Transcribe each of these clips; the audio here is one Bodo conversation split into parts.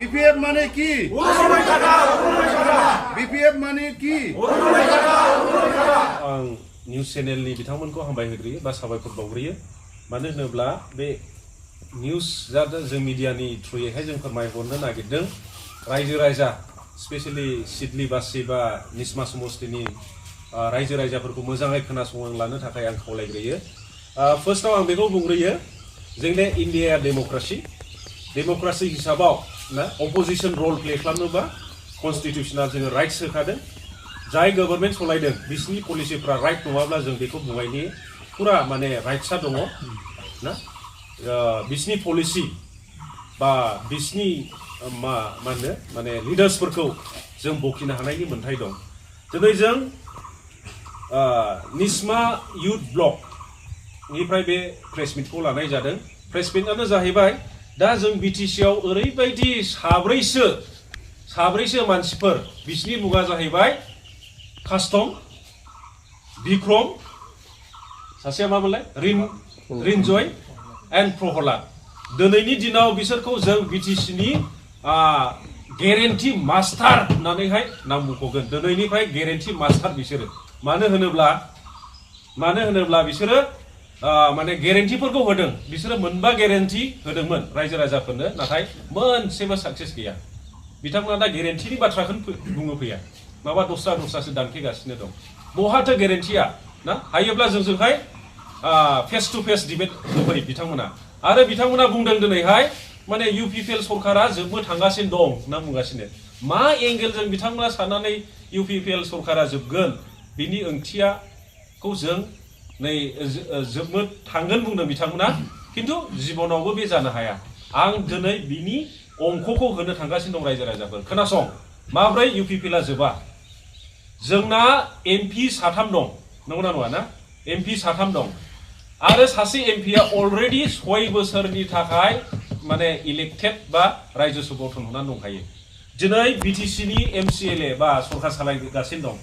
বিপিএফ মানে কি? বিপিএফ মানে কি? आं निउज चेनेलनि बिथांमोनखौ हामबाय होग्रोयो बा साबायखर बावग्रोयो मानो होनोब्ला बे निउज जों मिडियानि थ्रुयैहाय जों फोरमायहरनो नागिरदों रायजो राजा स्पेशली सिडली बासि बा निस्मा समस्तिनि रायजो राजाफोरखौ मोजाङै खोनासंलांनो थाखाय आं खावलायग्रोयो फार्स्टआव आं बेखौ बुंग्रोयो जोंनि इन्डियाया डेम'क्रेसि हिसाबाव ना अपोजिशन रल प्ले खालामनोबा कन्स्टिट्यूशना जोङो राइट्स होखादों जाय गभर्नमेन्ट सलायदों बिसिनि पलिसिफ्रा राइट नङाब्ला जों बेखौ बुंनायनि पुरा माने राइट्सआ दङ ना बिसिनि पलिसि बा बिसिनि मा होनो माने लिडार्सफोरखौ जों बखिनो हानायनि मोन्थाय दं दिनै जों निस्मा युथ ब्लक निफ्राय बे प्रेस मिटखौ लानाय जादों प्रेस मिटआनो जाहैबाय दा जों बिटिसि आव ओरैबायदि साब्रैसो मानसिफोर बिसिनि मुङा जाहैबाय कास्टम बिक्रम सासेया मामोनलाय रिनजय एन्ड प्रहलाद दिनैनि दिनाव बिसोरखौ जों बिटिसि नि गेरेन्टि मास्टार होननानैहाय नाम मुंख'गोन दिनैनिफ्राय गेरेन्टि मास्टार बिसोरो मानो होनोब्ला बिसोरो माने गेरेन्टिफोरखौ होदों बिसोरो मोनबा गेरेन्टि होदोंमोन रायजो राजाफोरनो नाथाय मोनसेबो साक्सेस गैया बिथांमोना दा गेरेन्टिनि बाथ्राखौनो बुङो फैया माबा दस्रासो दानखेगासिनो दं बहाथो गेरेन्टिया ना हायोब्ला जोंजोंहाय फेस टु फेस डिबेट होफै बिथांमोना आरो बिथांमोना बुंदों दिनैहाय माने इउपिपिएल सरकारा जोबनो थांगासिनो दं होनना बुंगासिनो मा एंगेलजों बिथांमोना साननानै इउपिपिएल सरकारा जोबगोन बिनि ओंथियाखौ जों नै जोबनो थांगोन बुंदों बिथांमोना खिन्थु जिबनावबो बे जानो हाया आं दिनै बिनि अंकखौ होनो थांगासिनो दं रायजो राजाफोर खोनासं माब्रै इउपिपिएलआ जोबा जोंना एमपि 3 दं नंगौना नङा ना एमपि 3 दं आरो सासे एमपिआ अलरेडि 6 बोसोरनि थाखाय माने इलेक्टेड बा रायजो सभायाव थोनहरनानै दंखायो दिनै बिटिसि नि एमसिएलए बा सरकार सालायगासिनो दं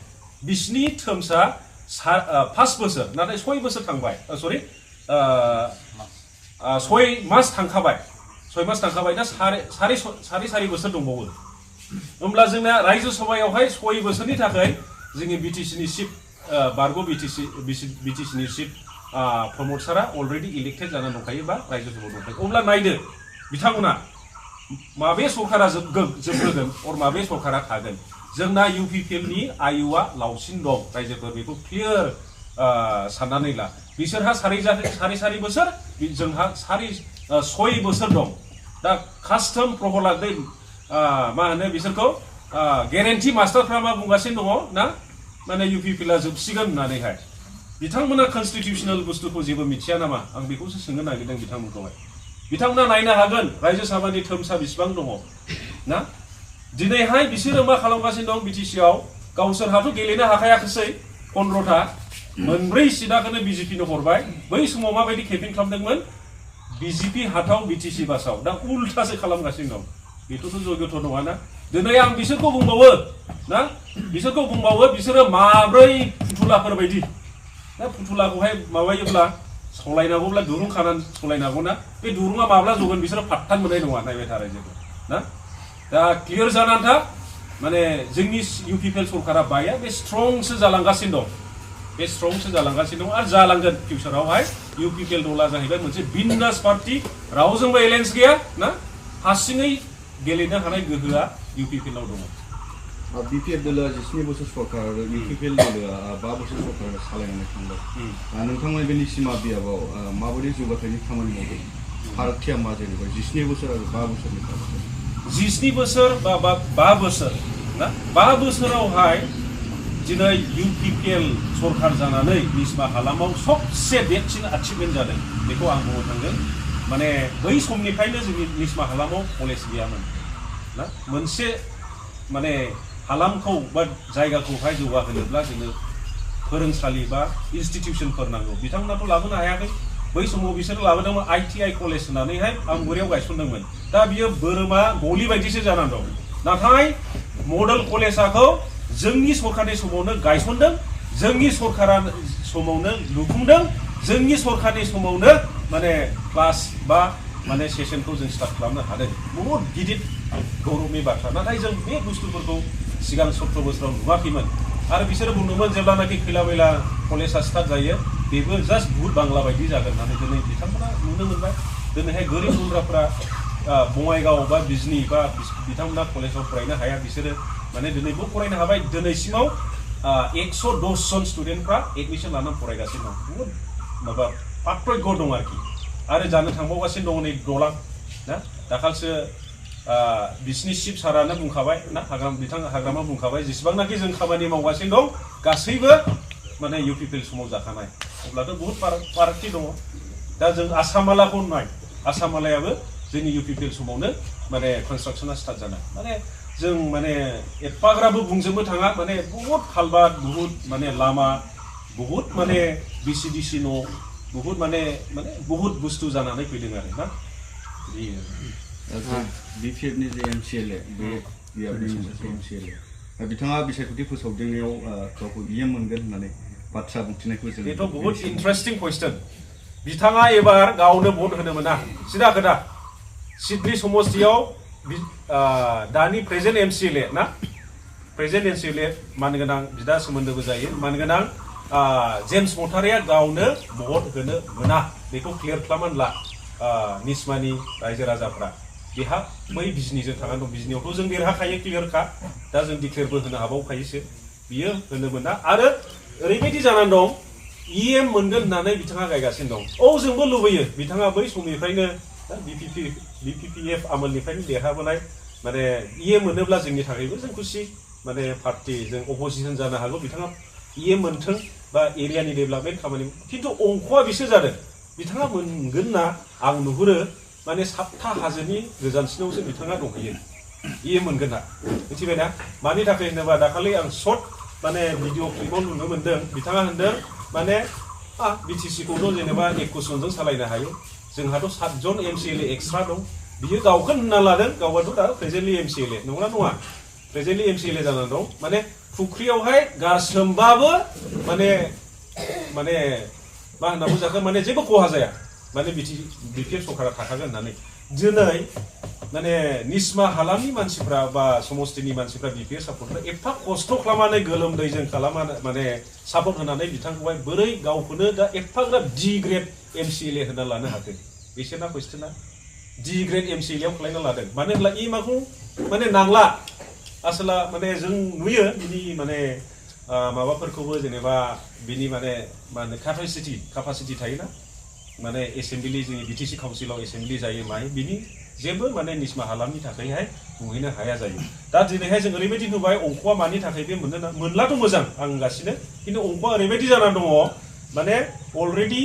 बिसिनि टर्मसआ 5 बोसोर नाथाय 6 बोसोर थांबाय सरि 6 मास थांखाबाय दा सारि बोसोर दंबावो होमब्ला जोंना रायजो सभायावहाय 6 बोसोरनि थाखाय जोंनि बिटिसि नि चिफ बारग' बिटिसि नि चिफ प्रमद सारा अलरेडि इलेक्टेड जानानै दंखायो बा रायजो सभायाव दंखायो अब्ला नायदो बिथांमोना माबे सरकारा जोबग्रोगोन अर माबे सरकारा थागोन जोंना इउपिपिएल नि आयुआ लावसिन दं रायजोफोर बेखौ क्लियर साननानै ला बिसोरहा सारि बोसोर जोंहा 6 बोसोर दं दा कास्टम प्रहलाद मा होनो बिसोरखौ गेरेन्टि मास्टारफ्रा मा बुंगासिनो दङ ना माने इउपिपिएलआ जोबसिगोन होननानैहाय बिथांमोना कन्स्टिट्यूशनल बुस्थुखौ जेबो मिथिया नामा आं बेखौसो सोंनो नागिरदों बिथांमोनखौहाय बिथांमोना नायनो हागोन रायजो सभानि टर्मसआ बेसेबां दङ ना दिनैहाय बिसोरो मा खालामगासिनो दं बिटिसि आव गावसोरहाथ' गेलेनो हाखायाखैसै 15टा मोनब्रै सिटखौनो बिजेपि नो हरबाय बै समाव माबायदि केम्पेइन खालामदोंमोन बिजेपि हाथाव बिटिसि बासाव दा उल्टासो खालामगासिनो दं बेथ' जयगथ' नङाना दिनै आं बिसोरखौ बुंबावो ना बिसोरो माब्रै फुथुलाफोर बायदि दा फुथुलाखौहाय माबायोब्ला सलायनांगौब्ला दुरुं खानानै सलायनांगौना बे दुरुङा माब्ला जगोन बिसोरो फात्तान मोननाय नङा नायबाय थाराय जेबो ना दा क्लियर जानानै था माने जोंनि इउपिपिएल सरकारा बाया बे स्ट्रंसो जालांगासिनो दं आरो जालांगोन फिउचारावहाय इउपिपिएल दला जाहैबाय मोनसे बिन्दास पार्टी रावजोंबो एलायन्स गैया ना हारसिङै गेलेनो हानाय गोहोआ इउपिपिएल आव दङ बिपिएफ दोलोआ 17 बोसोर सरकार आरो इउपिपिएल दोलोआ 5 बोसोर सरकार सालायनानै थांबाय नोंथांमोना बे निस्मा बियाबाव माबायदि जौगाथायनि खामानि मावदों फारागथिया मा जेनेबा 17 बोसोर आरो 5 बोसोरनि फारागथि 17 बोसोर बा 5 बोसोर ना 5 बोसोरावहाय दिनै इउपिपिएल सरकार जानानै निस्मा हालामाव सबसे देरसिन अचिभमेन्ट जादों बेखौ आं बुंनो थांगोन माने बै समनिफ्रायनो जोंनि निस्मा हालामाव कलेज गैयामोन ना मोनसे माने हालामखौ बा जायगाखौहाय जौगाहोनोब्ला जोङो फोरोंसालि बा इनस्टिट्यूशनफोर नांगौ बिथांमोनाथ' लाबोनो हायाखै बै समाव बिसोर लाबोदोंमोन आईटीआई कलेज होननानैहाय आमगुरियाव गायसनदोंमन दा बियो बोरमा गलि बायदिसो जानानै दं नाथाय मडेल कलेजखौ जोंनि सरकारनि समावनो गायसनदों जोंनि सरकारा समावनो लुफुंदों जोंनि सरकारनि समावनो माने क्लास बा माने सेसनखौ जों स्टार्ट खालामनो हादों बहुद गिदिर गौरबनि बाथ्रा नाथाय जों बे बुस्थुफोरखौ सिगां 17 बोसोराव नुवाखैमोन आरो बिसोरो बुंदोंमोन जेब्लानाखि खैला मैला कलेजआ स्टार्ट जायो बेबो जास्ट भुट बांला बायदि जागोन होननानै दिनै बिथांमोना नुनो मोनबाय दिनैहाय गोरिब गुन्द्राफ्रा बङाइगाव बा बिजनि बा बिथांमोना कलेजाव फरायनो हाया बिसोरो माने दिनैबो फरायनो हाबाय दिनैसिमाव 110 जन स्टुडेन्टफ्रा एडमिसन लानानै फरायगासिनो दं बहुद माबा पार्थक्य दं आरो जानो थांबावगासिनो दं नै दलां ना दाखालसो बिसिनि चिफ सारानो बुंखाबाय ना बिथां हाग्रामा बुंखाबाय जेसेबांनाखि जों खामानि मावगासिनो दं गासैबो माने UPPL समाव जाखानाय अब्लाथ' बहुत फारागथि दङ दा जों आसामालाखौ नाय आसामालायाबो जोंनि UPPL समावनो माने कनस्ट्राक्शना स्टार्ट जानाय माने जों माने एफाग्राबो बुंजोबनो थाङा माने बहुत खालबार बहुत माने लामा बहुत माने BCDC न' बहुत माने बहुत बुस्थु जानानै फैदों आरो ना BPFनि जे MCLA बे MCLA बिथाङा बिसायख'थि फोसावदिंनायाव गावखौ EM मोनगोन होननानै बाथ्रा बुंथिनायखौ जों बेथ' बहुत इन्टारेस्टिं कुइसन बिथाङा एबार गावनो भट होनो मोना सिदा खोथा सिडनी समष्टियाव दानि प्रेजेन्ट MCLA ना प्रेजेन्ट MCLA मानगोनां बिदा सोमोन्दोबो जायो मानगोनां जेम्स मथारिया गावनो भट होनो मोना बेखौ क्लियार खालामनानै ला निस्मानि रायजो राजाफ्रा बेहा बै बिजनिजों थांनानै दं बिजनियावथ' जों देरहाखायो क्लियारखा दा जों डिक्लेयारबो होनो हाबावखायोसो बियो होनो मोना आरो ओरैबायदि जानानै दं EM मोनगोन होननानै बिथाङा गायगासिनो दं जोंबो लुबैयो बिथाङा बै समनिफ्रायनो BPPF आमोलनिफ्रायनो देरहाबोनाय माने EM मोनोब्ला जोंनि थाखायबो जों खुसि माने पार्टी जों अपोजिसन जानो हागौ बिथाङा EM मोनथों बा एरियानि डेभेलपमेन्ट खामानि खिन्थु अंखआ बिसोर जादों बिथाङा मोनगोन ना आं नुहुरो माने सातथा हाजोनि गोजानसिनावसो बिथाङा दंहैयो EM मोनगोन ना मिथिबाय ना मानि थाखाय होनोबा दाखालि आं सर्ट माने भिडिअ क्लिपाव नुनो मोनदों बिथाङा होनदों माने BTC खौथ' जेनेबा 21 जनजों सालायनो हायो जोंहाथ' 7 जन MCLA एक्सट्रा दं बियो गावखौनो होनना लादों गावबाथ' दा प्रेजेन्टलि MCLA नंगौना नङा प्रेजेन्टलि MCLA जानानै दं माने फुख्रियावहाय गारसोमबाबो माने मा होनना बुंजाखो माने जेबो खहा जाया माने BPF सरकारा थाखागोन होननानै दिनै माने निस्मा हालामनि मानसिफ्रा बा समष्टिनि मानसिफ्रा BPF सापर्टफ्रा एफा खस्थ' खालामनानै गोलोमदैजों माने सापर्ट होनानै बिथांखौहाय बोरै गावखौनो दा एफाग्राब D ग्रेड MCLA होना लानो हाखो बिसोरना कुइसना D ग्रेड MCLA आव खालायना लादों मानो होनब्ला माखौ माने नांला आसला माने जों नुयो बिनि माने माबाफोरखौबो जेनेबा बिनि माने मा होनो केपासिटी थायोना माने एसेम्बलि जोंनि BTC काउन्सिलाव एसेम्बलि जायो माय बिनि जेबो माने निस्मा हालामनि थाखायहाय बुंहैनो हाया जायो दा दिनैहाय जों ओरैबायदि नुबाय अंखआ मानि थाखाय बे मोनलाथ' मोजां आं गासिनो खिन्थु अंखआ ओरैबायदि जानानै दङ माने अलरेडि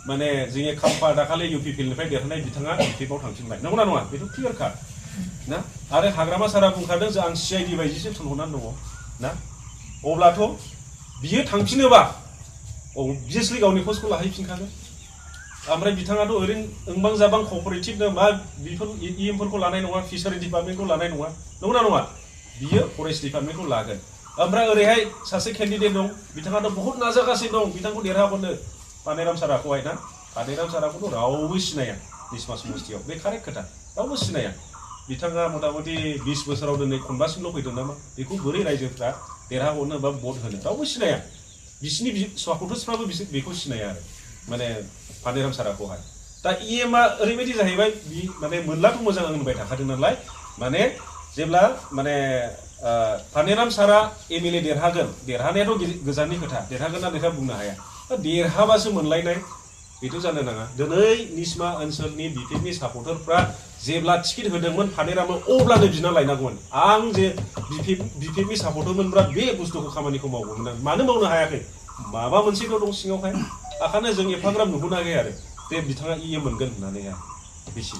माने जोंनि खाम्फा दाखालि UPPL निफ्राय देरहानाय बिथाङा BPF आव थांफिनबाय नंगौना नङा बेथ' क्लियारखा ना आरो हाग्रामा सारा बुंखादों जे आं CID बायदिसो थोनहरनानै दङ ना अब्लाथ' बियो थांफिनोबा अबभियासलि गावनि पस्टखौ लाहैफिनखागोन ओमफ्राय बिथाङाथ' ओरैनो ओंबां जाबां कअपारेटिभनो मा बेफोर EMफोरखौ लानाय नङा फिसारि डिपार्टमेन्टखौ लानाय नङा नंगौना नङा बियो फरेस्ट डिपार्टमेन्टखौ लागोन ओमफ्राय ओरैहाय सासे केन्डिडेट दं बिथाङाथ' बहुत नाजागासिनो दं बिथांखौ देरहाबोनो पानेराम साराखौहाय ना पानेराम साराखौथ' रावबो सिनाया निस्मा समष्टियाव बे कारेक्ट खोथा रावबो सिनाया बिथाङा मथा-मथि 20 बोसोराव दिनै खनबासिमल' फैदों नामा बेखौ बोरै रायजोफ्रा देरहाहरनो बा भट होनो रावबो सिनाया बिसिनि सापर्टार्सफ्राबो बेखौ सिनाया आरो माने पानेराम साराखौहाय दा EMआ ओरैबायदि जाहैबाय माने मोनलाथ' मोजां आं होनबाय थाखादों नालाय माने जेब्ला माने पानेराम सारा MLA देरहानायाथ' गोजाननि खोथा देरहागोन ना देरहा बुंनो हाया दा देरहाबासो मोनलायनाय बेथ' जानो नाङा दिनै निस्मा ओनसोलनि BPFनि सापर्टारफ्रा जेब्ला टिकेट होदोंमोन पानेरामनो अब्लानो बिना लायनांगौमोन आं जे BPFनि सापर्टारमोनब्ला बे बुस्थुखौ खामानिखौ मावगौमोन आं मानो मावनो हायाखै माबा मोनसेल' दं सिङावहाय आखानो जों एफाग्राब नुहुराखै आरो बे बिथाङा EM मोनगोन होननानै बेसि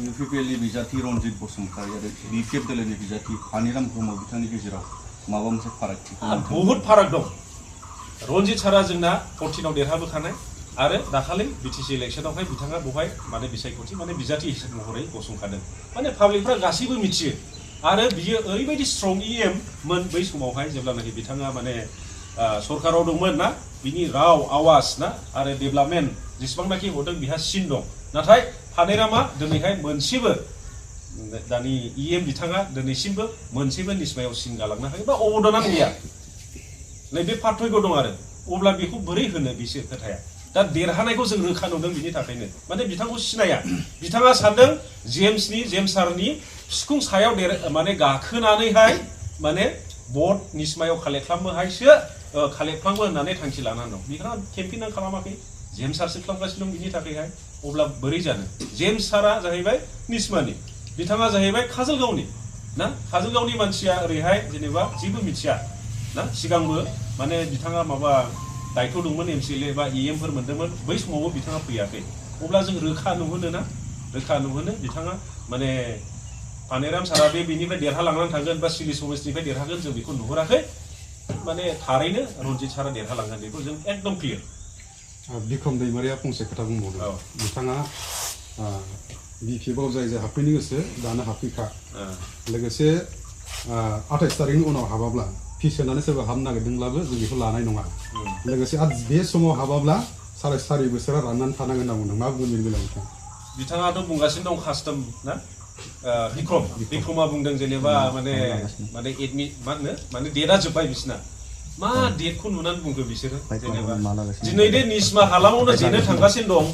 UPPLनि बिजाथि रन्जित बसुमतारी आरो BPF दोलोनि बिजाथि पानेराम ब्रह्म बिथांनि गेजेराव माबा मोनसे फारागथि बहुत फाराग दं रन्जित सारा जोंना 14 आव देरहाबोखानाय आरो दाखालि BTC इलेक्सनावहाय बिथाङा बहाय माने बिसायख'थि माने बिजाथि महरै गसंखादों माने पाब्लिकफ्रा गासैबो मिथियो आरो बियो ओरैबायदि स्ट्रं EM मोन बै समावहाय जेब्लानाखि बिथाङा माने सरकाराव दंमोन ना बिनि राव आवाज ना आरो डेभेलपमेन्ट जेसेबांनाखि हरदों बिहा सिन दं नाथाय फानेरामा दिनैहाय मोनसेबो दानि EM बिथाङा दिनैसिमबो मोनसेबो निस्मायाव सिन गालांनो हायो बा अबदानानो गैया नैबे पार्थक्य दं आरो अब्ला बेखौ बोरै होनो बिसोर खोथाया दा देरहानायखौ जों रोखा नुदों बिनि थाखायनो माने बिथांखौ सिनाया बिथाङा सानदों जेम्स सारनि सिफुं सायाव माने गाखोनानैहाय माने भट निस्मायाव कालेक्ट खालामो होननानै थांखि लानानै दं बिथाङा केम्पेइनआ खालामाखै जेम्स सारसो खालामगासिनो दं बिनि थाखायहाय अब्ला बोरै जानो जेम्स सारा जाहैबाय निस्मानि बिथाङा जाहैबाय काजलगावनि ना काजलगावनि मानसिया ओरैहाय जेनेबा जेबो मिथिया ना सिगांबो माने बिथाङा माबा दायथ' दंमोन MCLA बा EM फोर मोन्दोंमोन बै समावबो बिथाङा फैयाखै अब्ला जों रोखा नुहोनो बिथाङा माने पानेराम सारा बेनिफ्राय देरहालांनानै थांगोन बा सिलि समस्टिनिफ्राय देरहागोन जों बेखौ नुहुराखै माने थारैनो रन्जित सारा देरहालांगोन बेखौ जों एकदम क्लियार बिक्रम दैमारिया फंसे खोथा बुंबावदों बिथाङा BPF आव जाय हाबफैनो गोसो दानो हाबफैखा लोगोसे 28 तारिखनि उनाव हाबाब्ला फिस होनानै सोरबा हाबनो नागिरदोंब्लाबो जों बेखौ लानाय नङा लोगोसे बे समाव हाबाब्ला 4.5 बोसोरा राननानै थानांगोन होनना बुंदों मा बुंगोन बेनि बेलायाव बिथाङाथ' बुंगासिनो दं कास्टम ना बिक्रमा बुंदों जेनेबा माने एडमिट मा होनो माने डेटआ जोब्बाय बिसिना मा डेटखौ नुनानै बुंखो बिसोरो जेनेबा दिनै दे निस्मा हालामावनो जेनो थांगासिनो दं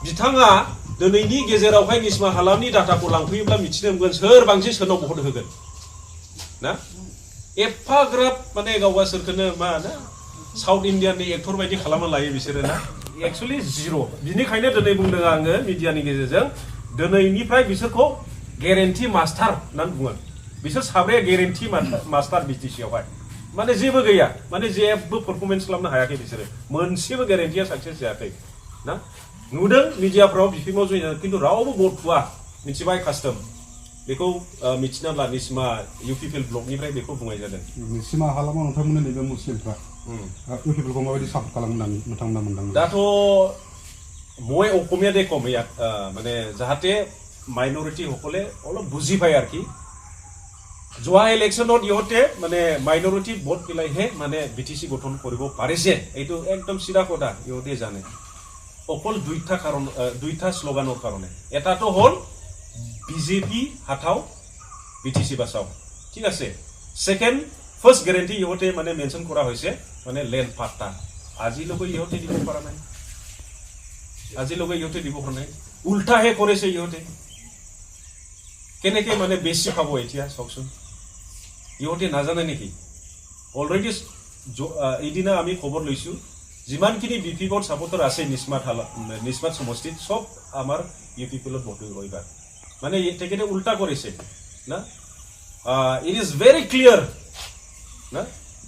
बिथाङा दिनैनि गेजेरावहाय निस्मा हालामनि डाटाखौ लांफैयोब्ला मिथिनो मोनगोन सोर बांसिन सोरनाव भट होगोन ना एफाग्राब माने गावगा सोरखौनो मा ना साउथ इन्डियाननि एक्टर बायदि खालामना लायो बिसोरो ना एक्चुअली जिर' बिनिखायनो दिनै बुंदों आङो मिडियानि गेजेरजों दिनैनिफ्राय बिसोरखौ गेरेन्टि मास्टार होननानै बुङो बिसोर साब्रैया गेरेन्टि मास्टार BTC आवहाय माने जेबो गैया माने जेबो पारफरमेन्स खालामनो हायाखै बिसोरो मोनसेबो गेरेन्टिया साक्सेस जायाखै ना नुदों मिडियाफ्राव BPM आव जइन खिन्थु रावबो भट होआ मिथिबाय कास्टम बेखौ मिथिनाब्ला निस्मा UPPL ब्लकनिफ्राय बेखौ बुंनाय जादों निस्मा हालामाव नोंथांमोननि नैबे मुस्लिमफ्रा UPPLखौ माबायदि सापर्ट खालामो होननानै नोंथांमोना मोनदाङो दाथ' মই অসমীয়া দে কম ইয়াত মানে যাহাতে মাইনৰিটি সকলে অলপ বুজি পায় আৰু কি যোৱা ইলেকশ্যনত ইহঁতে মানে মাইনৰিটি ভোট পেলাইহে মানে BTC গঠন কৰিব পাৰিছে এইটো একদম চিধা কথা ইহঁতে জানে অকল দুইটা শ্লোগানৰ কাৰণে এটাটো হ'ল BJP হাটাও BTC বাঁচাও ঠিক আছে সেকেন্ড ফার্স্ট গ্যারান্টি ইহঁতে মানে মেনশন কৰা হৈছে মানে লেন্ড পাট্টা আজিলৈকে ইহঁতে দিব পৰা নাই উল্টাহে কৰিছে ইহঁতে কেনেকে মানে বেছি পাব এতিয়া চাওকচোন ইহঁতে নাজানে নেকি অলৰেডি এইদিনা আমি খবৰ লৈছো যিমানখিনি BPPৰ সাপোৰ্টাৰ আছে নিস্মাত সমষ্টিত সব আমাৰ UPPলত ভোট কৰিবা মানে তেখেতে উল্টা কৰিছে না it is very clear na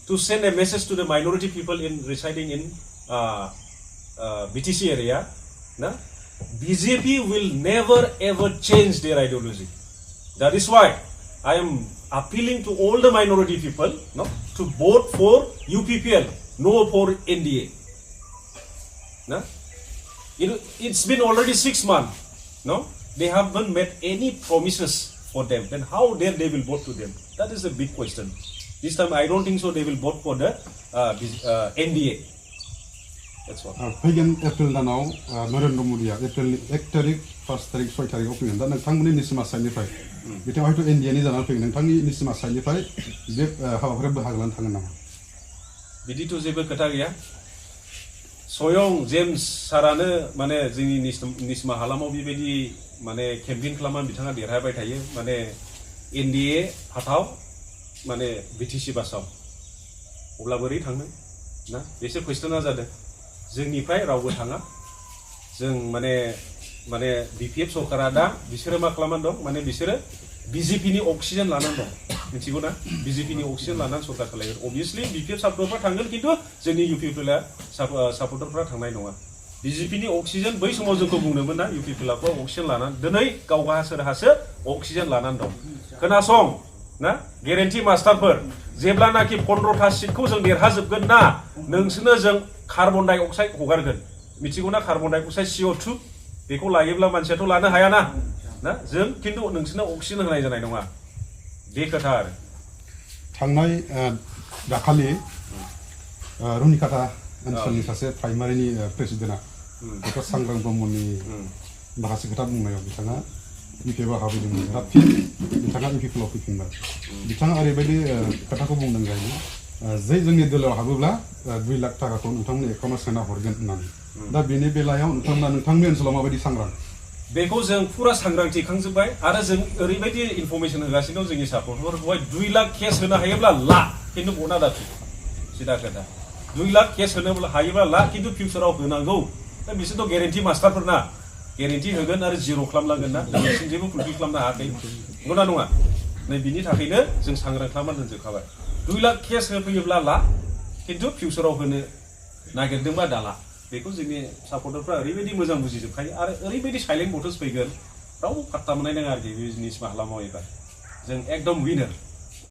to send a message to the minority people in residing in BTC area na BJP will never ever change their ideology that is why I am appealing to all the minority people no to vote for UPPL no for NDA na it's been already 6 months no they haven't made any promises for them then how dare they will vote to them that is a big question this time I don't think so they will vote for the NDA that's what फैगोन एप्रिल दानाव नरेन्द्र मोदीया एप्रिलनि 1 तारिख 5 तारिख 6 तारिखआव फैगोन दा नोंथांमोननि निस्मा साइडनिफ्राय बिथाङा हयथ' NDAनि जानानै फैगोन नोंथांनि निस्मा साइडनिफ्राय बे हाबाफारियाव बाहागो लानो थांगोन नामा बिदिथ' जेबो खोथा गैया स्वयं जेम्स सारानो माने जोंनि निस्मा हालामाव बेबायदि माने केम्पेइन खालामनानै बिथाङा देरहाबाय थायो माने NDA हाथाव माने BTC बासाव अब्ला बोरै थांनो ना बेसो कुइसना जादों जोंनिफ्राय रावबो थाङा जों माने BPF सरकारा दा बिसोरो मा खालामनानै दं माने बिसोरो BJP नि अक्सिजेन लानानै दं मिथिगौ ना BJP नि अक्सिजेन लानानै सरकार खालामो obviously BPF सापर्टारफ्रा थांगोन खिन्थु जोंनि UPPL सापर्टारफ्रा थांनाय नङा BJP नि अक्सिजेन बै समाव जोंखौ बुंदोंमोन ना UPPLखौ अक्सिजेन लानानै दिनै गावहा सोरहासो अक्सिजेन लानानै दं खोनासं ना गेरेन्टि मास्टारफोर जेब्लानाखि 15टा सिटखौ जों देरहाजोबगोन ना नोंसोरनो जों कार्बन डाइ अक्साइड हगारगोन मिथिगौ ना कार्बन डाइ अक्साइड CO2 बेखौ लायोब्ला मानसियाथ' लानो हाया ना जों खिन्थु नोंसोरनो अक्सिजेन होनाय जानाय नङा बे खोथा आरो थांनाय दाखालि रुनिकाटा ओनसोलनि सासे प्राइमारिनि प्रेसिडेन्टआ डक्टर सांग्रां ब्रह्मनि माखासे खोथा बुंनायाव बिथाङा इउपिएफआव हाबैदोंमोन दा फिन बिथाङा इउपिएफआव फैफिनबाय बिथाङा ओरैबायदि खोथाखौ बुंदों जायो जे जोंनि दोलोआव हाबोब्ला 2 लाख थाखाखौ नोंथांमोननि एकाउन्टआव सोना हरगोन होननानै दा बेनि बेलायाव नोंथांनि ओनसोलाव माबायदि सांग्रां बेखौ जों फुरा सांग्रांथि खांजोब्बाय आरो जों ओरैबायदि इनफरमेसन होगासिनो दं जोंनि सापर्टफोरखौहाय 2 लाख केस होनो हायोब्ला ला खिन्थु बना दाथु सिदा खोथा 2 लाख केस होनो हायोब्ला ला खिन्थु फिउचाराव होनांगौ दा बिसोरथ' गेरेन्टि मास्टारफोर ना गेरेन्टि होगोन आरो जिर' खालामलांगोन ना बिसोर जेबो फुलफिल खालामनो हायाखै नंगौना नङा नै बिनि थाखायनो जों सांग्रां खालामना दोनजोबखाबाय 2 लाख केस होफैयोब्ला ला खिन्थु फिउचाराव होनो नागिरदोंबा दाला बेखौ जोंनि सापर्टारफ्रा ओरैबायदि मोजां बुजिजोबखायो आरो ओरैबायदि साइलेन्ट भटार्स फैगोन रावबो फात्ता मोननाय नङा आरोखि बे जिनिस मा खालामो एबार जों एकदम विनार